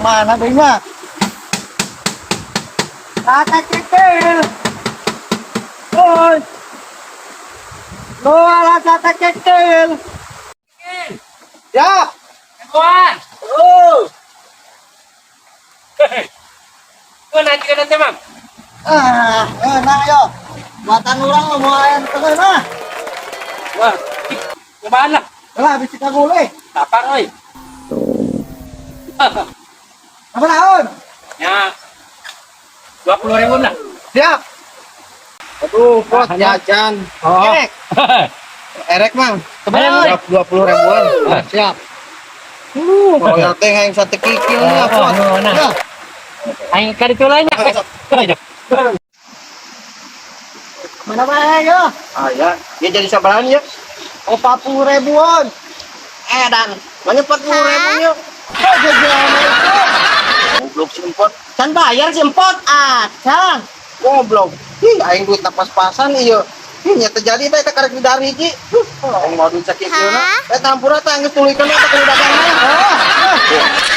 Mana deui nya? Sate kikil. Oi. Jualan sate kikil. Ya. Kawan. Oh. Kau nanti kan nanti, Mam. Ah, nah yo. Buatan urang mah moal aya nu teu mah. Wah, cobaan lah. Lah bisi kagule. Lapar, oi. Apa naon? Ya. 20 ribu lah. Siap. Aduh, Pot, jajan. Oh. Erek. Erek, Mang. Sebenarnya 20 ribuan. Ah, siap. Kalau teh yang sate kikil nya, Pot. Oh, nah. Ya. Aing kali itu lainnya. Mana bae yo? Ah, ya. Ya jadi sabarahan ya? Oh, 40 ribuan. Eh, dan mana 40 ribu nya? Oh, jajan itu. Goblok si Empot. Can bayar si Empot. Ah, can. Goblok. Ih, aing duit pas-pasan iya. Ih, nya terjadi teh karek di dari hiji. Aing mau duit sakikilna. Eh, tampura teh geus tuluykeun eta kudu dagangna. Oh, oh.